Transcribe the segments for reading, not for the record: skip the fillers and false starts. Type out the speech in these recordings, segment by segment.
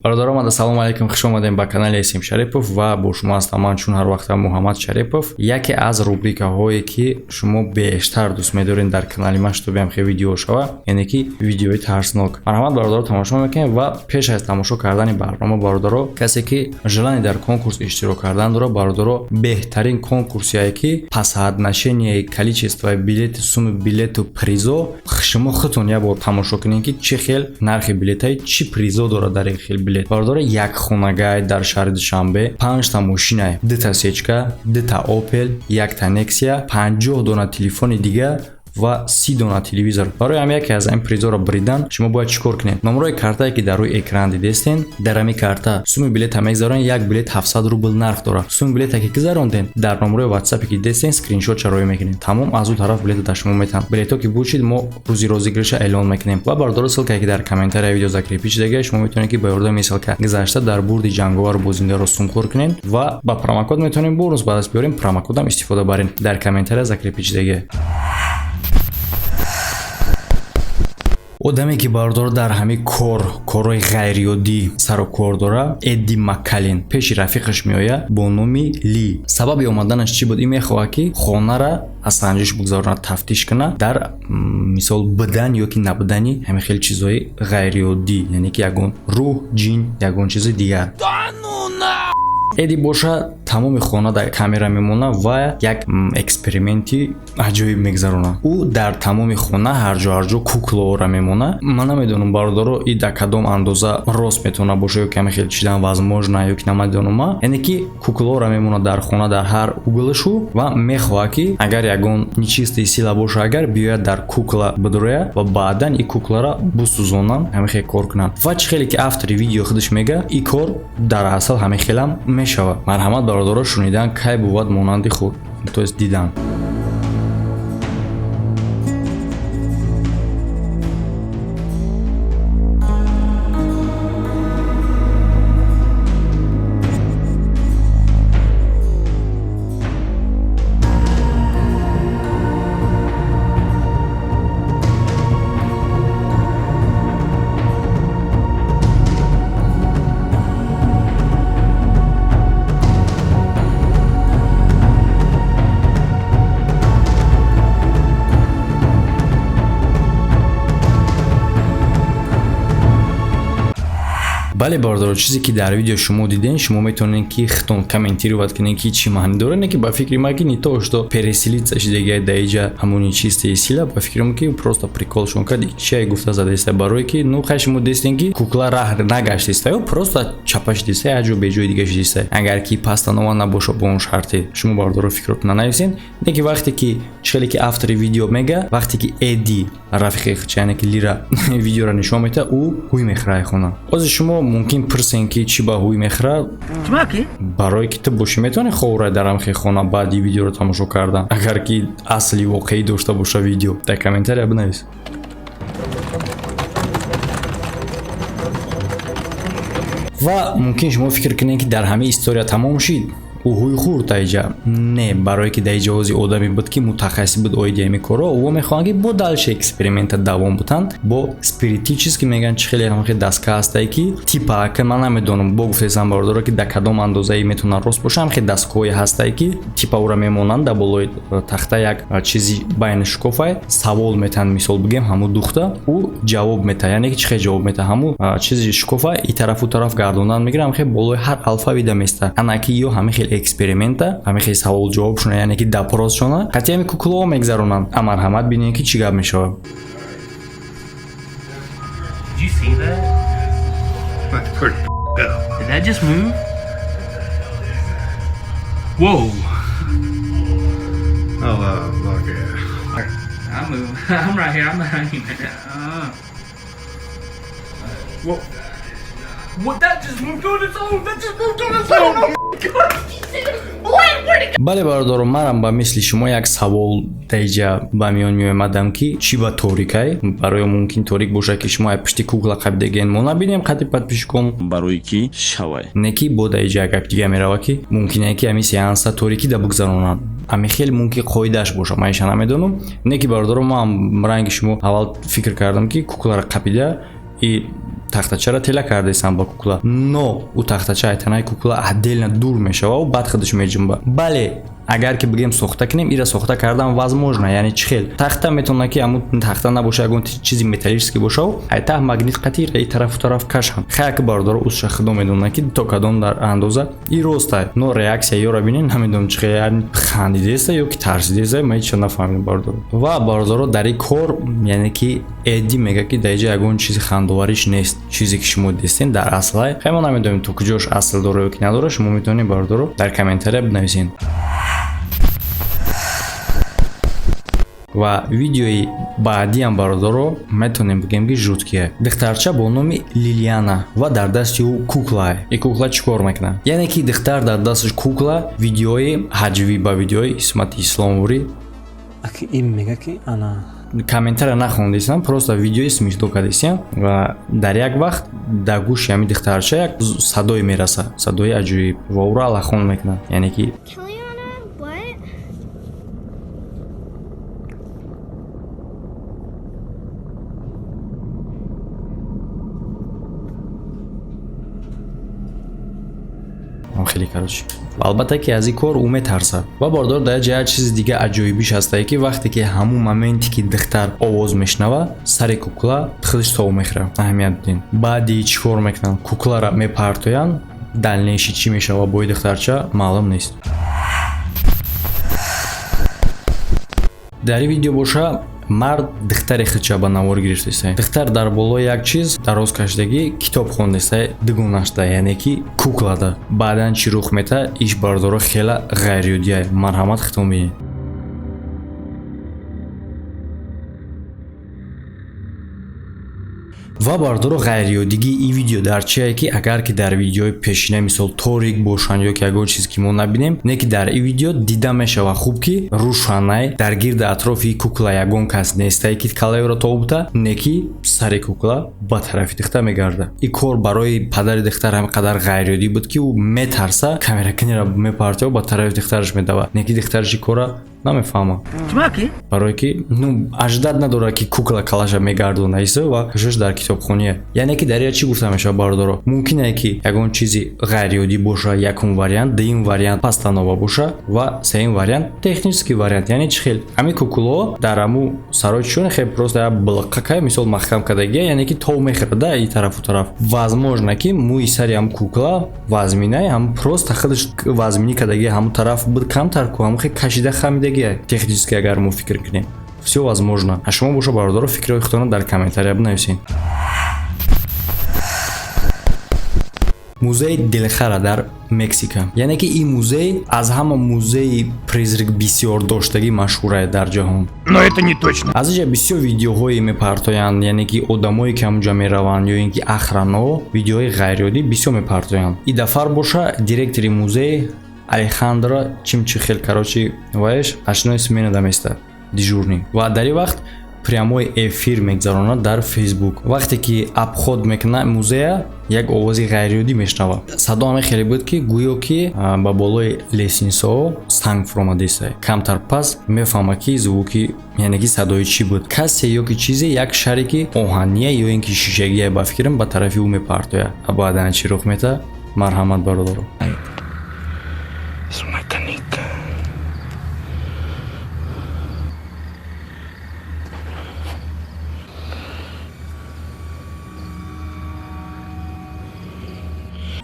Бародарон, ассалому алайкум, хуш омадем ба канали Эсим Шарипов ва бо шумо ҳастам ман, чун ҳар вақта, Муҳаммад Шарипов. Яке аз рубрикаҳое, ки шумо бештар дӯст медоред дар канали ман, шутобиам хе видео шава, яъне ки видеои тарснок. Марҳамат, бародаро, тамошо мекунем. Ва пеш аз тамошо кардани барнома, бародаро, касе ки желание дар конкурс иштирок кардан дорад, бародаро, беҳтарин конкурсие ки по соотношению количества билети, сумми билету призо, шумо худтон як бор тамошо кунед, ки чӣ хел нархи билетаи, чӣ призо дорад дар ин хел билет. Бародаро, як хонагай дар шаҳри Душанбе, панҷта мошинай, дута сечка, дута Опел, якта Нексия, 50 дона телефони дига ва 30 дона телевизор. Барои ҳам яке аз ин призоро бридан шумо бояд чӣ кор кунед? Номрои картае, ки дар рӯи экран дидестен, дар ҳамин карта сумми билета мегзаронед. Як билет 700 рубл нарх дорад. Сумми билета ки гузаронден, дар номрои ватсапе, ки дидестен, скриншот чароӣ мекунед. Тамом, аз ӯ тараф билета дар шумо метаҳанд. Билетҳо ки бучид, мо рӯзи розыгрыша эълон мекунем. Ва, бародаро, ссылкае, ки дар комментария видео закрепить шудага, шумо метавонед, ки ба ёрдами ссылка гузашта, дар бурди ҷанговару бозиндаро сумкор кунед ва ба промокод метавонем бонус ба даст биёрем. Промокодам истифода барем, дар комментария закрепить шудага. Одаме, ки, бародор, дар ҳамин кор, корҳои ғайриоддӣ сару кор дора, Эдди Маккалин пеши рафиқаш меояд бо номи Ли. Сабаби омаданаш чӣ буд? Ин мехоҳад, ки хонара аз санҷиш бигзаронад, тафтиш кунад дар мисол будан ё ки набудани ҳамин хел чизҳои ғайриоддӣ, яъне ки ягон рӯҳ, ҷин, ягон чизи дигар. Эди боша тамоми хона дар камера мемонад ва як эксперименти аҷоиб мегзаронад. Ӯ дар тамоми хона ҳарҷо ҳарҷо куклаора мемонад. Ман намедонам, бародаро, и дар кадом андоза рост метавонад боша ё каме хел чидан возможно ё ки намедонам. Яъне ки куклаора мемонад дар хона, дар ҳар углашу, ва мехоҳад, ки агар ягон нечистая сила боша, агар биёяд, дар кукла бидурояд ва баъдан и куклара бисӯзонанд, ҳамин хел кор кунанд. Ва чӣ хеле ки автори видео худаш мега, и кор дар асл ҳамин хелам мешавад. Марҳамат, бародаро, шунидан кай бувад монанди худ, то есть дидан. Бале, бародаро, чизе ки дар видео шумо диден, шумо метавонед, ки худтон комментировать кунед, ки чӣ маъни дорад. Не ки ба фикри ман, ки не то что переселиться шидагия даиҷа ҳамони нечистая сила, ба фикрам, ки просто приколшон кард, чия гуфта задаиста, барое ки, ну, хай, шумо дестен, ки кукла раҳ нагаштиста ё просто чапа шидиста, як ҷо беҷои дига шидиста. Агар ки пастанова набоша, бо он шарте шумо, бародаро, фикротона нависен. Не ки вақте ки чихеле ки автори видео мега, вақте ки Эдди рафиқи худша, яъне ки Лира, видеоро нишон медиҳад, ӯ ҳуй мехӯра хона. Ҳозир шумо мумкин пурсен, ки чӣ ба ҳуй мехӯра. Барое ки ту бошӣ, метавонӣ ховра дар ҳамхе хона баъди видеоро тамошо кардан, агар ки асли воқеӣ дошта боша видео, дар комментария бинавис. Ва мумкин шумо фикр кунед, ки дар ҳамаи история тамом шид, ӯ ҳуй хӯрд даиҷа. Не, барое ки даиҷа ози одаме буд, ки мутахассис буд оиди ҳамин корро. Ӯ мехоҳанд, ки бо дальше эксперимента давом бутанд, бо спиритически мегӯянд, чӣ хеле ҳамхе даска ҳастае, ки типа ка ман намедонам, бо гуфтесам, бародаро, ки дар кадом андозае метавонад рост боша. Ҳамхе дастгоҳое ҳастае, ки типа ӯра мемонанд дар болои тахта, як чизи байни шукофай, савол метаҳанд, мисол бигем, ҳамун духта, ӯ ҷавоб метаҳад. Яъне ки чӣ хел ҷавоб метаҳад? Ҳамун чизи шукофа и тарафу тараф гардондан мегирад, ҳамхе болои ҳар алфавида места. Анаки ё ҳамин хел эксперимента, ҳамин хел савол ҷавобшона, яъне ки допросшона қатъи ҳамин куклаҳо мегзаронанд. А марҳамат, бинед, ки чӣ гап мешавад. Did you see that? That's pretty up. Did that just move? Whoa. Oh, fuck yeah. I'm moving. I'm right here. I'm behind you, man. Whoa. What? That just moved on its own. That just moved on its own. Oh my God. Did you see that? What? Where'd it go? Бале, бародаро, манам ба мисли шумо як савол даиҷа ба миён меомадам, ки чӣ ба торикай. Барои мумкин торик бошад, ки шумо пишти кукла қабидагиен, мо набинем қадри подписчиком. Барои ки шавай. Не ки бо даиҷа як гап дига мерава, ки мумкине, ки ҳамин сеанса торикӣ да бугзаронанд. Ами хеле мумкин қоидааш боша, ман иша намедонам. Не ки, бародаро, ман ранги шумо аввал фикр кардам, ки кукларо қапида и Тахтачаро тела кардесам ба кукла, но ӯ тахтача айтанаи кукла отдельно дур мешава, баъд худаш меҷунба. Бале, агар ки бигем сохта кунем, ира сохта кардан возможно. Яъне чӣ хел тахта метавона ки ҳамун тахта набоша, ягон чизи металлический бошаву айтаҳ магнит қатӣ и тарафу тараф кашам. Хая ки, бародаро, усша худо медонад, ки то кадом дар андоза и ростай, но реаксия ёра бинен, намедонам чӣ хел хандидеста ё ки тарсидеста, ман ҳеч нафаҳмидам, бародаро. Ва, бародаро, дар ин кор, яъне ки Эдди мега, ки дар иҷа ягон чизи хандовариш нест, чизе ки шумо дистен дар аслай. Хай, мо намедонем, то куҷош асл дора ё ки надора. Шумо метавонед, бародаро, дар комментария бинависед. Ва видеои баъдиам, бародаро, метавонем бигӯем, ки жуткий е. Духтарча бо номи Лилиана ва дар дасти ӯ куклае. И кукла чӣ кор мекунад? Яъне ки духтар дар дасташ кукла, видеои ҳаҷвӣ ба видеои Исмати Исломворӣ. Ин мега, ки ана. Комментария нахондистам, просто видеои смешно кардистям. Ва дар як вақт дар гӯши ҳамин духтарча як садое мерасад, садои аҷоиб, ва ӯро алахон мекунад, яъне ки Kiliana, what? Хеле, короче, албатта ки аз ин кор ӯ метарсад. Ва, бордор, дар ҷа як чизи дига аҷоибиш ҳастае, ки вақте ки ҳамун моменте ки духтар овоз мешунава, сари кукла худаш тов мехӯрад. Аҳамият бидин, баъди чӣ кор мекунанд? Куклара мепартоянд. Дальнейший чӣ мешава бои духтарча, маълум нест. Дар ин видео боша, мард духтари худша ба навор гирифтеста. Духтар дар болои як чиз дароз кашидагӣ, китоб хондеста, дугонашда, яъне ки куклада. Баъдан чӣ рух мета, иш, бардоро, хела ғайриоддия. Марҳамат, хитом бинед. Ва, бардоро, ғайриоддигии ин видео дар чие, ки агар ки дар видеои пешина, мисол, торик бошанд ё ки ягон чиз ки мо набинем, не ки дар ин видео дида мешава хуб, ки рӯшанай, дар гирди атрофи кукла ягон кас нестае, ки калаёро тобута, не ки сари кукла ба тарафи духтар мегарда. Ин кор барои падари духтар ҳам қадар ғайриоддӣ буд, ки ӯ метарса, камеракунира мепартова, ба тарафи духтараш медава, не ки духтараш ин кора намефаҳмад, барое ки, ну, ожидать надорад, ки кукла калаша мегардона исо ва ҳушаш дар китобхония. Яъне ки дар ия чӣ гуфта мешавад, бародаро? Мумкине, ки ягон чизи ғайриоддӣ боша, якум вариант, дуюм вариант постанова боша ва сеюм вариант технический вариант. Яъне чӣ хел ҳамин куклаҳо дар ҳаму сарои чишоне хел просто як блақакай, мисол, маҳкам кардагия, яъне ки тов мехӯрада и тарафу тараф. Возможно, ки мӯи сари ҳам кукла вазминай, ҳам просто худаш вазминӣ кардагия, ҳамун тараф буд камтар ку, ҳамун хел кашида хамидагия. Технически агар мо фикр кунем, все возможно. А шумо боша, бародаро, фикрҳои худтонро дар комментария бинависед. Музеи Дилхара дар Мексика. Яъне ки ин музей аз ҳама музеи призрак бисёр доштагӣ машҳурае дар ҷаҳон. Но это не точно. Аз инҷа бисёр видеоҳое мепартоянд, яъне ки одамое ки ҳамунҷа мераванд ё ин ки охрана, видеоҳои ғайриоддӣ бисёр мепартоянд. И дафар боша, директори музей Алехандро чимчихел, короче, ваеш ночной смена даместа, дежурный, ва дар ин вақт прямой эфир мегзаронад дар Фейсбук. Вақте ки обход мекунад музея, як овози ғайриоддӣ мешунавад. Садо ҳаме хеле буд, ки гӯё ки ба болои лестница ҳо санг фуромадиста. Камтар пас мефаҳмад, ки звук и, яъне ки садои чӣ буд. Касе ё ки чизе як шаре ки оҳания ё ин ки шишагия, ба фикрам, ба тарафи ӯ мепартояд. А баъдан чӣ рух метаҳад? Марҳамат, бародаро. Es una canica.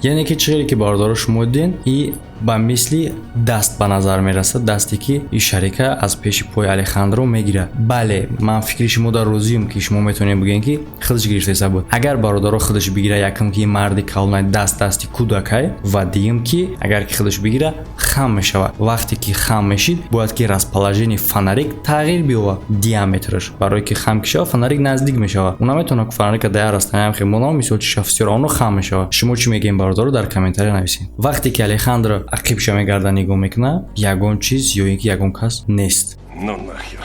Яъне ки чӣ хеле ки, бародаро, шумо диден, и ба мисли даст ба назар мерасад, дасте ки и шарика аз пеши пои Алехандро мегирад. Бале, ман фикри шумо дар розиюм, ки шумо метавонед бигӯед, ки худаш гирифтеса буд. Агар, бародаро, худаш бигира, якум ки марди калонай, даст дасти кӯдакай, ва дуюм ки агар ки худаш бигира, хам мешавад. Вақте ки хам мешид, бояд ки расположение фонарик тағйир биёбад, диаметраш, барое ки хам ки шавад, фонарик наздик мешавад. Ӯ наметавонад фонарика дар растаниам хемонам, мисол, чи шафсиёра оно хам мешавад. Шумо чӣ мегӯед, бародаро, дар комментария нависед. Вақте ки Алехандро ақибша мегарда, нигоҳ мекунад, ягон чиз ё ин ки ягон кас нест. Ну нахер.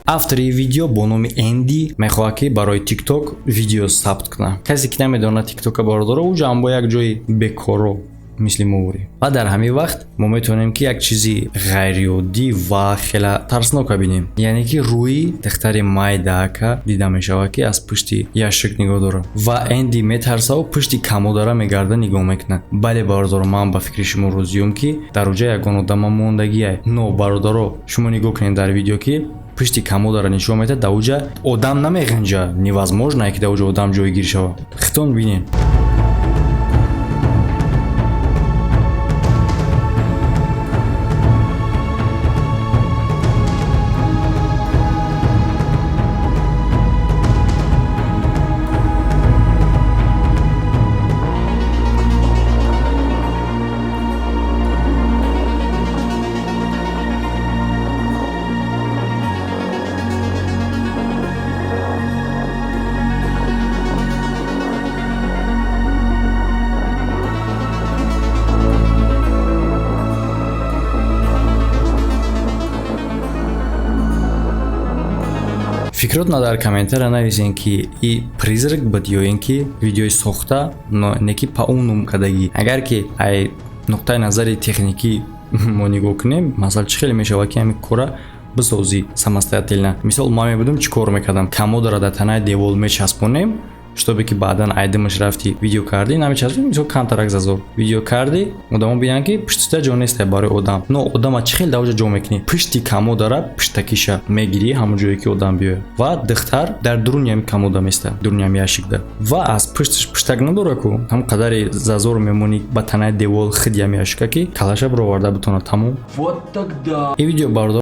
Автори видео бо номи Энди мехоҳад, ки барои ТикТок видео сабт кунад. Касе ки намедонад ТикТока, бародаро, ӯ ҷамбо як ҷои бекоро Мисли мовурӣ. Ва дар ҳамин вақт мо метавонем, ки як чизи ғайриоддӣ ва хела тарснока бинем, яъне ки рӯи духтари майдаака дида мешавад, ки аз пушти ящик нигоҳ дорад. Ва Энди метарсаву пушти комодара мегарда, нигоҳ мекунад. Бале, бародаро, ман ба фикри шумо розиём, ки дар уҷа ягон одама мондагиай. Но, бародаро, шумо нигоҳ кунед дар видео, ки пушти комодара нишон медиҳад, дар уҷа одам намеғинҷа. Невозможно, ки дар уҷа одам ҷойгир шавад. Хитон бинед. Фикротна дар комментария нависен, ки и призрак буд ё ин ки видеои сохта, но не ки паунум кардагӣ. Агар ки ай нуқтаи назари техникӣ мо нигоҳ кунем, масалан, чӣ хеле мешавад, ки ҳамин кора бисозӣ самостоятельно? Мисол, ман мебудам, чӣ кор мекардам? Комодара дар танаи девол мечаспонем, чтобы ки баъдан айдимаш рафти, видео кардӣ, намечаспонем. Мисол, камтарак зазор видео кардӣ, одамо бинанд, ки пуштита ҷо нест барои одам. Но одама чӣ хел дар оҷа ҷо мекунӣ? Пушти комодара пуштакиша мегирӣ, ҳамон ҷое ки одам биёяд. Ва духтар дар дуруни ҳами комода места, дуруни ҳами ящикда, ва аз пушташ пуштак надора ку, ҳам қадари зазор мемонӣ ба танаи девол хиди ҳами ящика, ки калаша бироварда битонад. Тамом. Вот тогда. Ин видео, бародар.